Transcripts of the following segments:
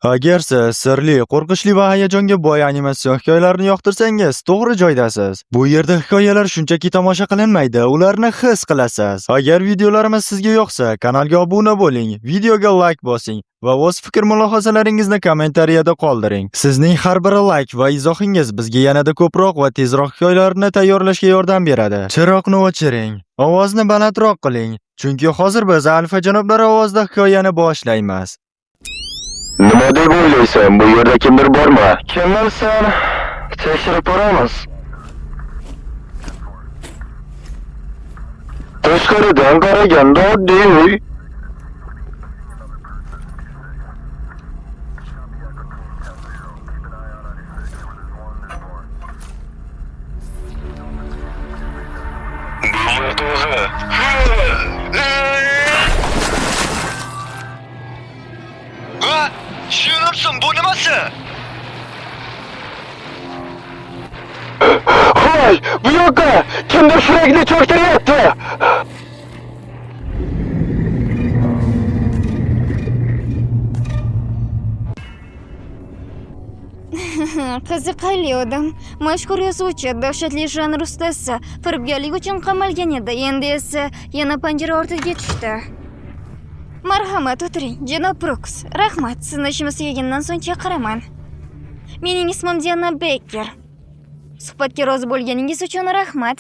Agar siz sirli, qo'rqinchli va hayajonga boy animatsion hikoyalarni yoqtirsangiz, to'g'ri joydasiz. Bu yerda hikoyalar shunchaki tomosha qilinmaydi, ularni his qilasiz. Agar videolarimiz sizga yoqsa, kanalga obuna bo'ling, videoga like bosing va o'z fikr-mulohazalaringizni kommentariyada qoldiring. Sizning har bir like va izohingiz bizga yanada ko'proq va tezroq hikoyalarni tayyorlashga yordam beradi. Chiroqni o'chiring, ovozni balandroq qiling, chunki hozir biz Alfa janoblar ovozida hikoyani boshlaymiz. Nima deb o'ylaysan? Bu yerda kimdir bormi? Kim bilsin? Tekshirib ko'ramiz. Tashqaridan qaraganda oddiy uy. Bu yerda o'zi. Ha, tushunibsan, bu nimasi? Hoy, bu yoqqa kimdir Shrekni cho'ktiryapti. Qiziqarli odam. Mashhur yozuvchi, dahshatli janr ustasi, firibgarlik uchun qamalgan edi. Endi esa yana panjara ortiga tushdi. Marhamat, o'tiring, janob Bruks. Rahmat, sizni ishimiz tugagandan so'ng chaqiraman. Mening ismim Diana Becker. Suhbatga rozi bo'lganingiz uchun rahmat.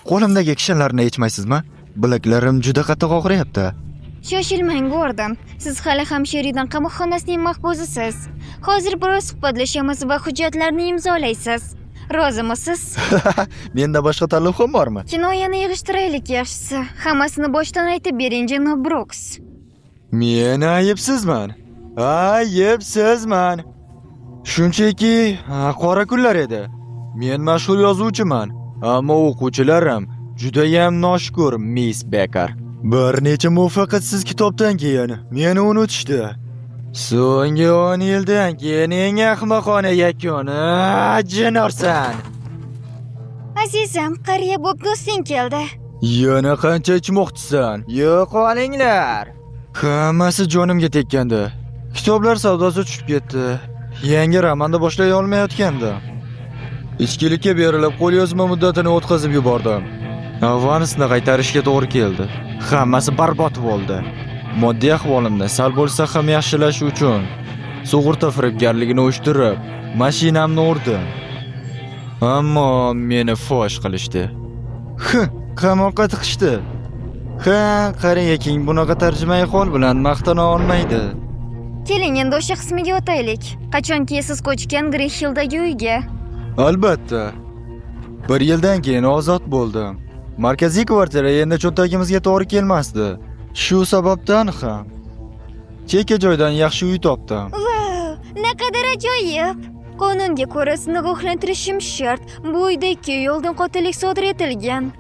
Qo'limdagi kishanlarni yechmaysizmi? Bilaklarim juda qattiq og'riyapti. Shoshilmang, Gordon. Siz hali ham Sheridan qamoqxonasining mahbusisiz. Hozir biroz suhbatlashamiz va hujjatlarni imzolaysiz. Rozimisiz? Menda boshqa tanlov ham bormi? Kinoyani yig'ishtiraylik yaxshisi. Hammasini boshdan aytib bering, janob Bruks. Men aybsizman. Aybsizman. Shunchaki qora kunlar edi. Men mashhur yozuvchiman, ammo o'quvchilarim judayam noshukur, Miss Becker. Bir necha muvaffaqiyatsiz kitobdan keyin meni unutishdi. So'nggi 10 yildan keyin eng ahmoqona yakun. Jinorsan. Azizam, qariya Bob do'sting keldi. Yana qancha ichmoqchisan? Yo'qolinglar. Hammasi jonimga tekkandi. Kitoblar savdosi tushib ketdi. Yangi romanni boshlay olmayotgandim. Ichkilikka berilib qo'lyozma muddatini o'tkazib yubordim. Avansni qaytarishga to'g'ri keldi. Hammasi barbod bo'ldi. Moddiy ahvolimni sal bo'lsa ham yaxshilash uchun sug'urta firibgarligini uyushtirib, mashinamni urdim. Ammo meni fosh qilishdi. Qamoqqa tiqishdi. Ha, qarang, aking bunaqa tarjimai hol bilan maqtana olmaydi. Keling, endi o'sha qismiga o'taylik. Qachonki siz ko'chgan Green Hilldagi uyga. Albatta. Bir yildan keyin ozod bo'ldim. Markaziy kvartira endi cho'ntagimizga to'g'ri kelmasdi. Shu sababdan ham chekka joydan yaxshi uy topdim. Vau, naqadar ajoyib! Qonunga ko'ra sizni ogohlantirishim shart. Bu uyda 2 oy oldin qotillik sodir etilgan.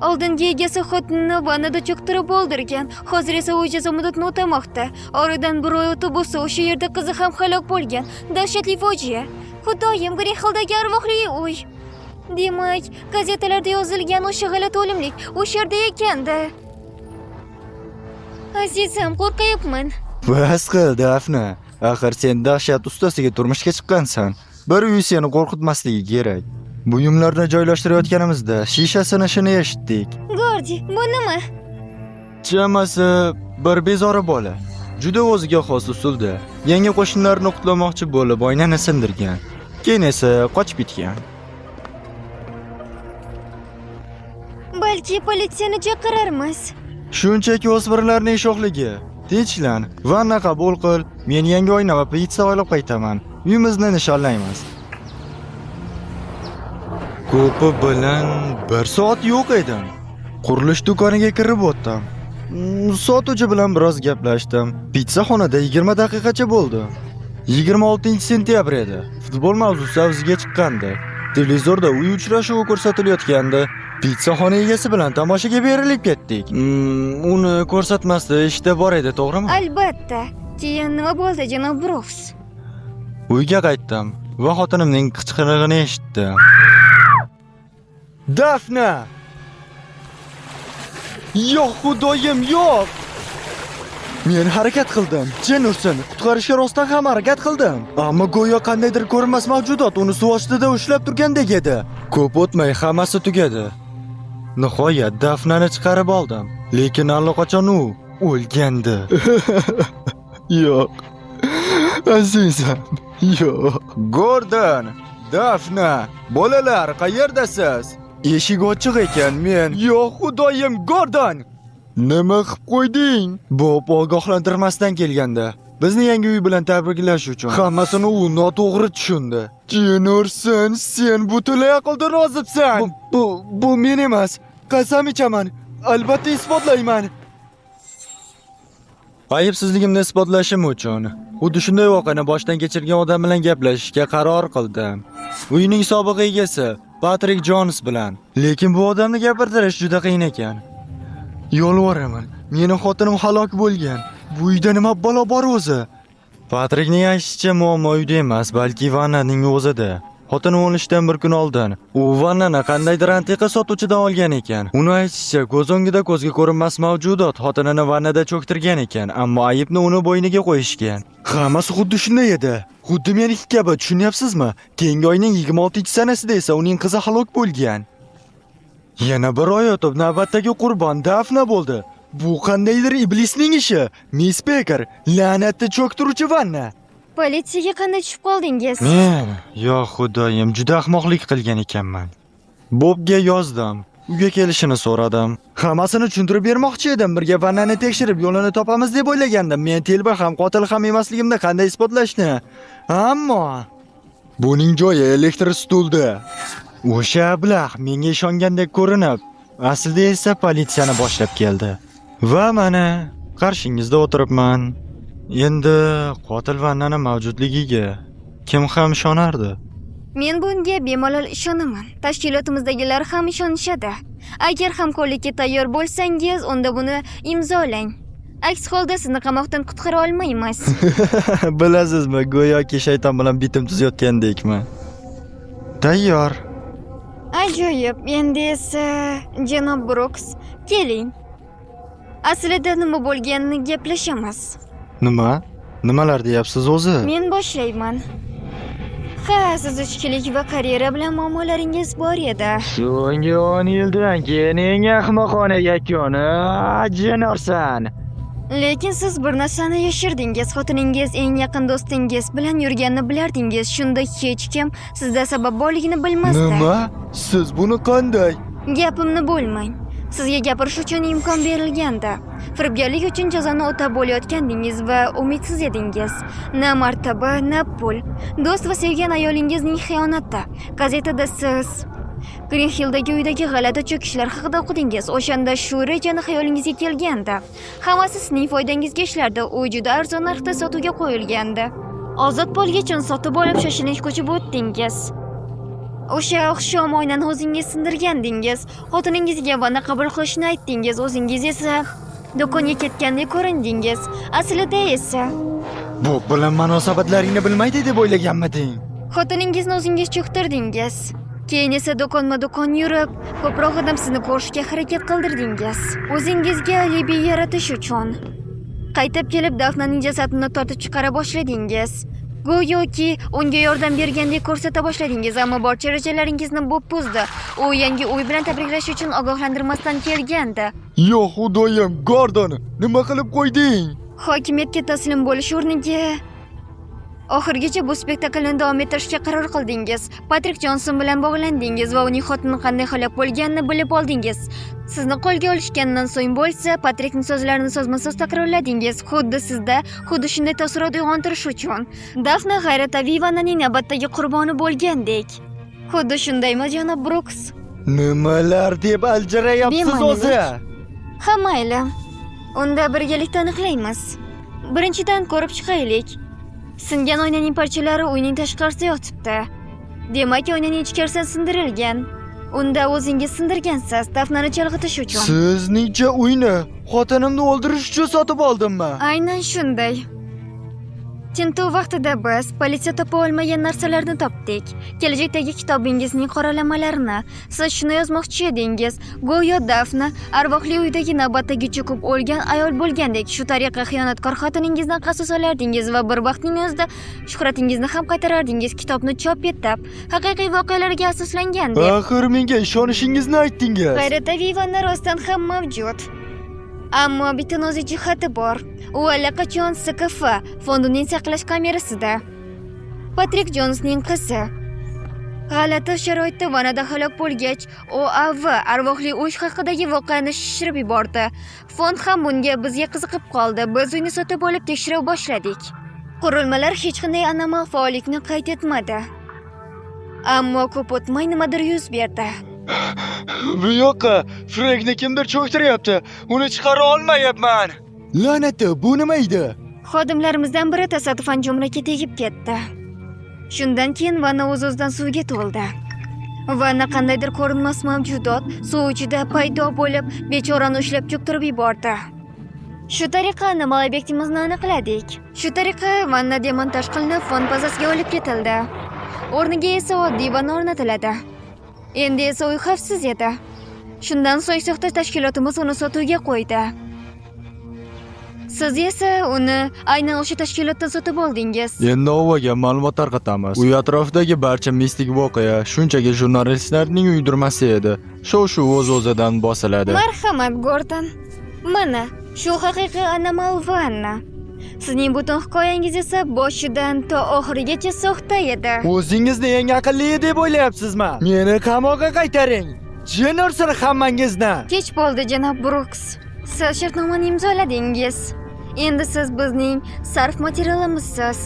Oldingi egasi xotinini vannada cho'ktirib o'ldirgan. Hozir esa u jazo muddatini o'tamoqda. Oradan bir oy o'tib bo'lsa o'sha yerda qizi ham halok bo'lgan. Dahshatli fojia. Xudoyim, Green Hilldagi arvohli uy. Demak, gazetalarda yozilgan o'sha g'alati o'limlik o'sha yerda ekanda. Azizim, qo'rqayapman. Bas qil, Dafna. Axir sen dahshat ustasiga turmushga chiqqansan. Bir uy seni qo'rqitmasligi kerak. Buyumlarni joylashtirayotganimizda shisha sinishini eshitdik. Gordi, bu nima? Chamasi bir bezori bola. Juda o'ziga xos usulda yangi qo'shnilarni qutlamoqchi bo'lib oynani sindirgan. Keyin esa qochib ketgan. Balki politsiyani chaqirarmiz. Shunchaki o'smirlarning sho'xligi. Tinchlan, vanna qabul qil. Men yangi oyna va pitsa olib qaytaman. Uyimizni nishonlaymiz. Ko'pi bilan bir soat yo'q edim. Qurilish do'koniga kirib o'tdim. Sotuvchi bilan biroz gaplashdim. Pitsaxonada 20 daqiqacha bo'ldi. 26-sentyabr edi. Futbol mavzusi avjiga chiqqandi. Televizorda uy uchrashuvi ko'rsatilayotgandi. Pitsaxona egasi bilan tomoshaga berilib ketdik. Uni ko'rsatmasdi, ishda bor edi, to'g'rimi? Albatta. Keyin nima bo'ldi, janob Bruks? Uyga qaytdim va xotinimning qichqirig'ini eshitdim. Dafna! Yo'q, xudoyim, yo'q! Men harakat qildim. Jennerson, qutqarishga rostdan ham harakat qildim. Ammo go'yo qandaydir ko'rinmas mavjudot uni suv ostida ushlab turgandek edi. Ko'p o'tmay hammasi tugadi. Nihoyat Dafnani chiqarib oldim. Lekin allaqachon u o'lgandi. Yo'q. Azizam, yo'q. Gordon, Dafna, bolalar, qayerdasiz? Eshik ochiq ekan, men. Yo'q, xudoyim, Gordon! Nima qilib qo'yding? Bob ogohlantirmasdan kelgandi. Bizni yangi uy bilan tabriklash uchun. Hammasini u noto'g'ri tushundi. Jennerson, sen butunlay aqldan ozibsan. Bu men emas. Qasam ichaman. Albatta isbotlayman. Aybsizligimni isbotlashim uchun xuddi shunday voqeani boshdan kechirgan odam bilan gaplashishga qaror qildim. Uyning sobiq egasi Patrik Jons bilan. Lekin bu odamni gapirdirish juda qiyin ekan. Yolvoraman, meni xotinim halok bo'lgan. Bu uyda nima balo bor o'zi? Patrikning aytishicha, muammo uyda emas, balki vannaning o'zida. Xotini o'lishidan bir kun oldin u vannani qandaydir antiqa sotuvchidan olgan ekan. Uni aytishicha, ko'z o'ngida ko'zga ko'rinmas mavjudot xotinini vannada cho'ktirgan ekan, ammo aybni uni bo'yniga qo'yishgan. Hammasi xuddi shunday edi. Xuddi meniki kabi, tushunyapsizmi? Keyingi oyning 26-sanasida esa uning qizi halok bo'lgan. Yana bir oy o'tib navbatdagi qurbon Dafna bo'ldi. Bu qandaydir iblisning ishi. Miss Beker, la'natni cho'ktiruvchi vanna. Politsiyaga qanday tushib qoldingiz? Men, yo xudoyim, juda ahmoqlik qilgan ekanman. Bobga yozdim. Uyga kelishini so'radim. Hammasini tushuntirib bermoqchi edim. Birga vannani tekshirib yo'lini topamiz deb o'ylagandim. Men telba ham, qotil ham emasligimni qanday isbotlashni. Ammo buning joyi elektr stulda. O'sha ablah menga ishongandek ko'rinib, aslida esa politsiyani boshlab keldi. Va mana qarshingizda o'tiribman. Endi qotil vannani mavjudligiga kim ham ishonardi? Men bunga bemalol ishonaman. Tashkilotimizdagilar ham ishonishadi. Agar hamkorlikka tayyor bo'lsangiz, unda buni imzolang. Aks holda sizni qamoqdan qutqara olmaymiz. Bilasizmi, go'yoki shayton bilan bitim tuzayotgandekmi? Tayyor. Ajoyib. Endi esa janob Bruks, keling. Aslida nima bo'lganini gaplashamiz. Nima? Nimalar deyapsiz o'zi? Men boshlayman. Ha, siz ichkilik va karyera bilan muammolaringiz bor edi. So'nggi 10 yildan keyin eng ahmoqona yakuni Jennerson. Lekin siz bir narsani yashirdingiz. Xotiningiz eng yaqin do'stingiz bilan yurganini bilardingiz. Shunda hech kim sizda sabab borligini bilmasdi. Nima? Siz buni qanday? Gapimni bo'lmang. Sizga gapirish uchun imkon berilgandi. Firibgarlik uchun jazoni o'tab bo'layotgandingiz va umidsiz edingiz. Na martaba, na pul. Do'st va sevgan ayolingizning xiyonati. Gazetada siz Green Hilldagi uydagi g'alati cho'kishlar haqida o'qidingiz. O'shanda shu rejani xayolingizga kelgandi. Hammasi sizning foydangizga ishlardi. Uy juda arzon narxda sotuvga qo'yilgandi. Ozod bo'lgach uni sotib olib shoshilinch ko'chib o'tdingiz. O'sha oqshom oynani o'zingiz sindirgandingiz. Xotiningizga vanna qabul qilishni aytdingiz. O'zingiz esa do'konga ketgandek ko'rindingiz. Aslida esa Bu bilan munosabatlaringni bilmaydi deb o'ylaganmiding? Xotiningizni o'zingiz cho'ktirdingiz. Keyin esa do'konma-do'kon yurib, ko'proq odam sizni ko'rishga harakat qildirdingiz. O'zingizga alibi yaratish uchun. Qaytib kelib Dafnaning jasadini tortib chiqara boshladingiz. Go'yoki unga yordam bergandek ko'rsata boshladingiz, ammo barcha rejalaringizni bu buzdi. U yangi uy bilan tabriklash uchun ogohlantirmasdan kelgandi. Yo xudoyim, Gordon, nima qilib qo'yding? Hokimiyatga taslim bo'lish o'rniga oxirigacha bu spektaklni davom ettirishga qaror qildingiz. Patrik Jonson bilan bog'landingiz va uning xotini qanday halok bo'lganini bilib oldingiz. Sizni qo'lga olishgandan so'ng bo'lsa, Patrikning so'zlarini so'zma-so'z takrorladingiz, xuddi sizda xuddi shunday taassurot uyg'ontirish uchun. Dafna g'ayritabiiy vannaning navbatdagi qurboni bo'lgandek. Xuddi shundaymi, janob Bruks? Nimalar deb aljirayapsiz Bemalol. o'zi? Ha, mayli. Unda birgalikda aniqlaymiz. Birinchidan ko'rib chiqaylik. Singan oynaning parchalari uyning tashqarisida yotibdi. Demak, oynaning ichkarisidan sindirilgan. Unda o'zingiz sindirgansiz, Dafnani chalg'itish uchun. Sizningcha uyni xotinimni o'ldirish uchun sotib oldimmi? Aynan shunday. Tintuv vaqtida biz politsiya topa olmagan narsalarni topdik. Kelajakdagi kitobingizning qoralamalarini. Siz shuni yozmoqchi edingiz. Go'yo Dafna arvohli uydagi navbatdagi cho'kib o'lgan ayol bo'lgandek, shu tariqa xiyonatkor xotiningizdan qasos olardingiz va bir vaqtning o'zida shuhratingizni ham qaytarardingiz. Kitobni chop etib, haqiqiy voqealarga asoslangan deb. Axir menga ishonishingizni aytdingiz. G'ayritabiiy vanna rostdan ham mavjud. Ammo bitta nozik jihati bor. U allaqachon SKF fondining saqlash kamerasida. Patrik Jonsning qizi. G'alati sharoitda vannada halok bo'lgach, OAV arvohli uy haqidagi voqeani shishirib yubordi. Fond ham bunga bizga qiziqib qoldi. Biz uyni sotib olib tekshiruv boshladik. Qurilmalar hech qanday anomal faollikni qayd etmadi. Ammo ko'p o'tmay nimadir yuz berdi. Bu yoqqa Frankni kimdir cho'ktiryapti. Uni chiqara olmayapman. La'nati, bu nima edi? Xodimlarimizdan biri tasodifan jo'mrakka tegib ketdi. Shundan keyin vanna o'z-o'zidan suvga to'ldi. Vanna qandaydir ko'rinmas mavjudot suv ichida paydo bo'lib, bechorani ushlab cho'ktirib yubordi. Shu tariqa anomal obyektimizni aniqladik. Shu tariqa vanna demontaj qilinib, fond bazasiga olib ketildi. O'rniga esa oddiy vanna o'rnatiladi. Endi esa uy xavfsiz edi. Shundan so'ng soxta tashkilotimiz uni sotuvga qo'ydi. Siz esa uni aynan o'sha tashkilotdan sotib oldingiz. Endi ovoga ma'lumot tarqatamiz. Uy atrofidagi barcha mistik voqea shunchaki jurnalistlarning uydirmasi edi. Shov-shuv o'z-o'zidan bosiladi. Marhamat, Gordon. Mana shu haqiqiy anomal vanna. Sizning butun hikoyangiz esa boshidan to oxirigacha soxta edi. O'zingizni eng aqlli deb o'ylayapsizmi? Meni qamoqqa qaytaring. Jin ursin hammangizni. Kech bo'ldi, janob Bruks. Siz shartnomani imzoladingiz. Endi siz bizning sarf materialimizsiz.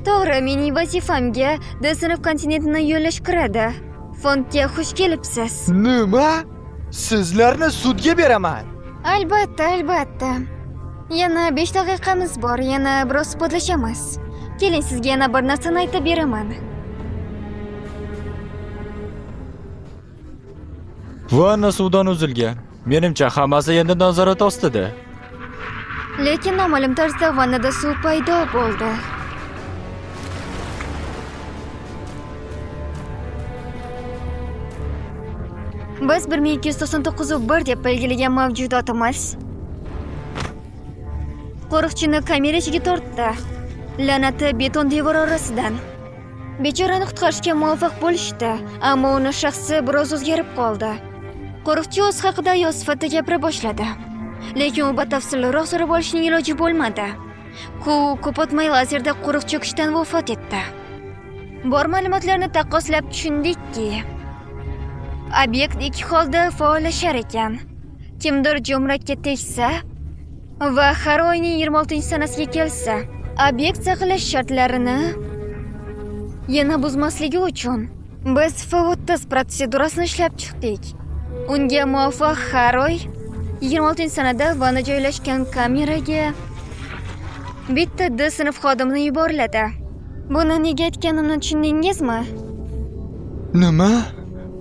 To'g'ri, mening vazifamga D sinf kontinentini yo'llash kiradi. Fondga xush kelibsiz. Nima? Sizlarni sudga beraman. Albatta, albatta. Yana 5 daqiqamiz bor, yana biroz suhbatlashamiz. Keling, sizga yana bir narsani aytib beraman. Vanna suvdan uzilgan. Menimcha, hammasi endi nazorat ostida. Lekin noma'lum tarzda vannada suv paydo bo'ldi. Biz 1299-1 deb belgilagan mavjudotimiz qo'riqchini kamera ichiga tortdi. La'nati beton devor orasidan. Bechorani qutqarishga muvaffaq bo'lishdi, ammo uni shaxsi biroz o'zgarib qoldi. Qo'riqchi o'z haqida ayol sifatida gapira boshladi. Lekin u batafsilroq so'rab olishning iloji bo'lmadi. U ko'p o'tmay lazerda quruq cho'kishdan vafot etdi. Bor ma'lumotlarni taqqoslab tushundikki, obyekt ikki holda faollashar ekan. Kimdir jo'mrakka tegsa va har oyning 26-sanasiga kelsa, obyekt saqlash shartlarini yana buzmasligi uchun biz F30 protsedurasini ishlab chiqdik. Unga muvofiq har oy 26-sanada vanna joylashgan kameraga bitta D sinf xodimini yuboriladi. Buni nega aytganimni tushundingizmi? Nima?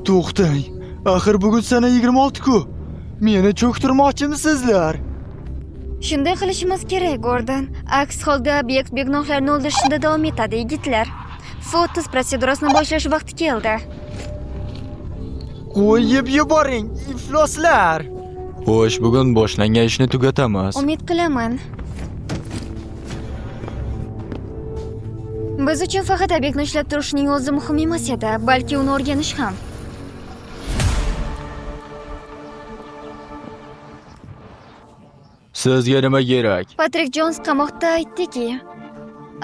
To'xtang. Axir bugun sana 26-ku. Meni cho'ktirmoqchimisizlar? Shunday qilishimiz kerak, Gordon. Aks holda obyekt begunohlarni o'ldirishda davom etadi, yigitlar. F30 protsedurasini boshlash vaqti keldi. Qo'yib yuboring, ifloslar. Xo'sh, bugun boshlangan ishni tugatamiz. Umid qilaman. Biz uchun faqat obyektni ushlab turishning o'zi muhim emas edi, balki uni o'rganish ham. Sizga nima kerak? Patrik Jons qamoqda aytdiki,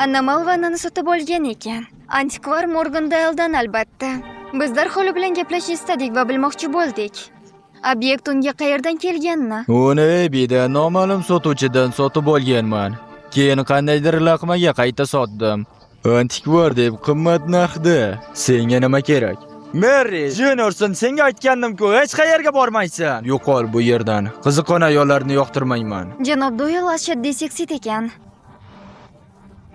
anomal vannani sotib olgan ekan. Antikvar Morgan Dale'dan albatta. Biz darhol u bilan gaplashishni istadik va bilmoqchi bo'ldik. Obyekt unga qayerdan kelganini. Uni eBayda noma'lum sotuvchidan sotib olganman. Keyin qandaydir laqmaga qayta sotdim. Antikvar deb qimmat narxda. Senga nima kerak? Mary, jin ursin, senga aytgandim-ku, hech qayerga bormaysan. Yo'qol bu yerdan. Qiziqqon ayollarni yoqtirmayman. Janob Doyle ashaddiy seksit ekan.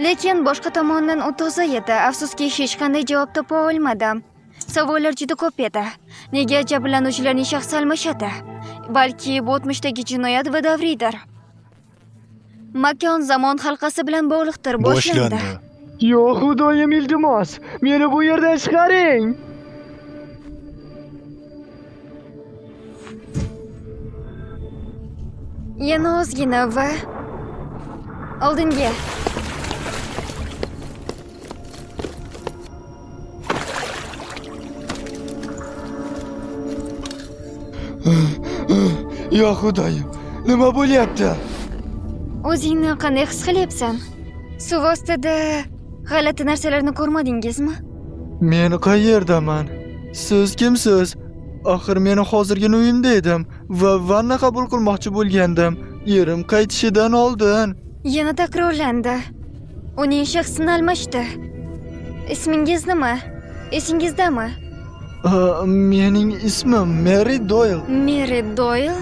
Lekin boshqa tomondan u toza edi. Afsuski, hech qanday javob topa olmadim. Savollar juda ko'p edi. Nega jabrlanuvchilarning shaxsi almashadi? Balki bu o'tmishdagi jinoyat va davriydir. Makon zamon halqasi bilan bog'liqdir. Boshlandi. Yo xudoyim, iltimos, meni bu yerdan chiqaring. Yana ozgina va oldinga. Yo xudoyim, nima bo'lyapti? O'zingni qanday his qilyapsan? Suv ostida g'alati narsalarni ko'rmadingizmi? Men qayerdaman? Siz kimsiz? Axir meni hozirgina uyimda edim va vanna qabul qilmoqchi bo'lgandim. Erim qaytishidan oldin. Yana takrorlandi. Uning shaxsini almashdi. Ismingiz nima? Esingizdami? Mening ismim Mary Doyle. Mary Doyle?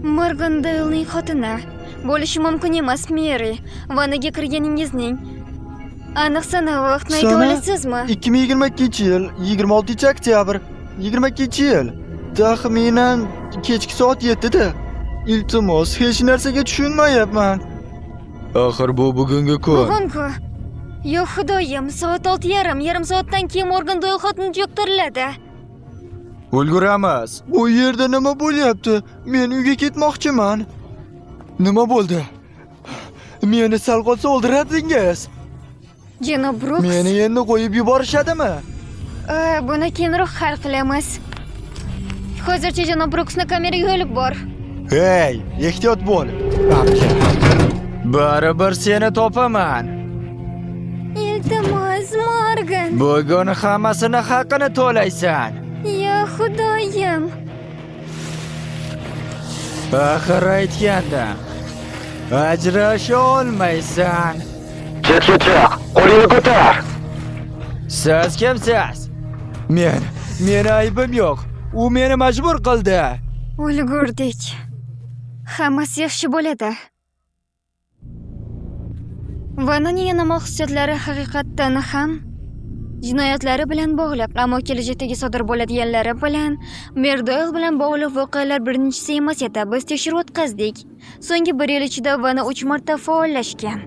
Morgan Doylening xotini. Bo'lishi mumkin emas, Mary. Vannaga kirganingizning aniq sana va vaqtini ayta Sana? olasizmi? 2022-yil 26 oktyabr 22-yil. Taxminan kechki soat 7da. Iltimos, hech narsaga tushunmayapman. Axir bu bugungi kun. Bugun-ku. Yo xudoyim, soat 6:30, yarim soatdan keyin Morgan Doyle xotini cho'ktiriladi. Ulguramiz. Bu yerda nima bo'lyapti? Men uyga ketmoqchiman. Nima bo'ldi? Meni sal qolsa o'ldiradingiz. Janob Bruks, Meni endi qo'yib yuborishadimi? Buni keyinroq hal qilamiz. Hozircha janob Bruksni kameraga olib bor. Hey, ehtiyot bo'l. Baribir seni topaman. Iltimos, Morgan. Bugun hammasini haqini to'laysan. Ya xudoyim. Axir aytgandim. Ajrasha olmaysan. Chetga chiq. Qo'lingni ko'tar. Siz kimsiz? Meni aybim yo'q. U meni majbur qildi. Ulgurdik. Hammasi yaxshi bo'ladi. Vannaning anomal xususiyatlari haqiqatdan ham jinoyatlari bilan bog'liq, ammo kelajakdagi sodir bo'ladiganlari bilan Meri Doyl bilan bog'liq voqealar birinchisi emas edi. Biz tekshiruv o'tkazdik. So'nggi bir yil ichida Vanna 3 marta faollashgan.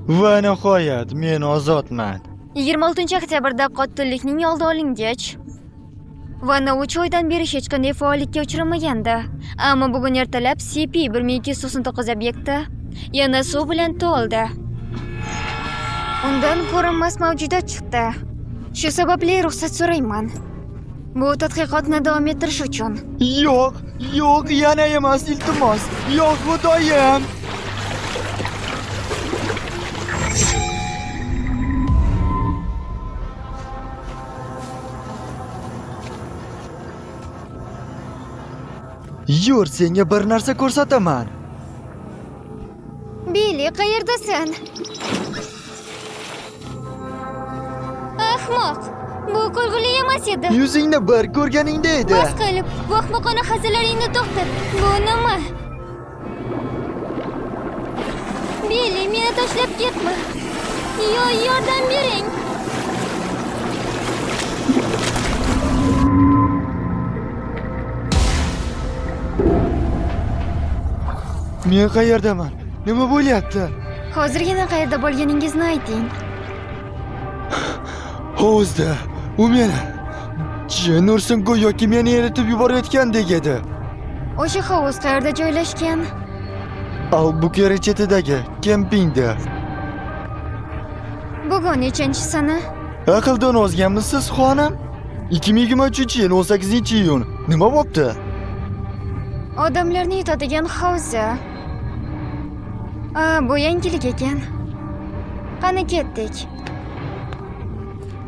Va nihoyat men ozodman. 26 oktyabrda qotillikning oldi olingach, Vanna 3 oydan beri hech qanday faollikka uchramagandi. Ammo bugun ertalab CP 1299 obyekti yana suv bilan to'ldi. Undan ko'rinmas mavjudot chiqdi. Shu sababli ruxsat so'rayman. Bu tadqiqotni davom ettirish uchun. Yo'q, yo'q, yana emas, iltimos. Yo'q, xudoyim. Yur, senga bir narsa ko'rsataman. Billy, qayerdasan? Ahmoq! Bu kulgili emas edi. Yuzingni bir ko'rganingda edi. Bas qilib, bu ahmoqona hazillaringni to'xtat. Bu nima? Billy, meni tashlab ketma. Yo, yordam bering. Men qayerdaman? Nima bo'lyapti? Hozirgina qayerda bo'lganingizni ayting. Hovuzda. U meni jin ursin, go'yoki meni eritib yuborayotgandek edi. O'sha hovuz qayerda joylashgan? Albuquerque chetidagi kempingda. Bugun nechanchi sana? Aqldan ozganmisiz, xonim? 2023-yil 18-iyun. Nima bo'pti? Odamlarni yutadigan havza. A, bu yangilik ekan. Qani ketdik.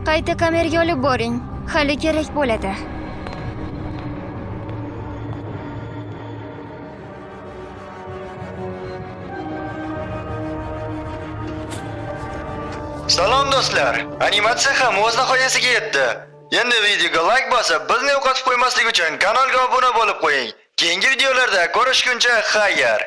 Qayta kameraga olib boring. Hali kerak bo'ladi. Salom do'stlar. Animatsiya ham o'z nihoyasiga yetdi. Endi videoga like bosib, bizni yo'qotib qo'ymaslik uchun kanalga obuna bo'lib qo'ying. Keyingi videolarda ko'rishguncha xayr.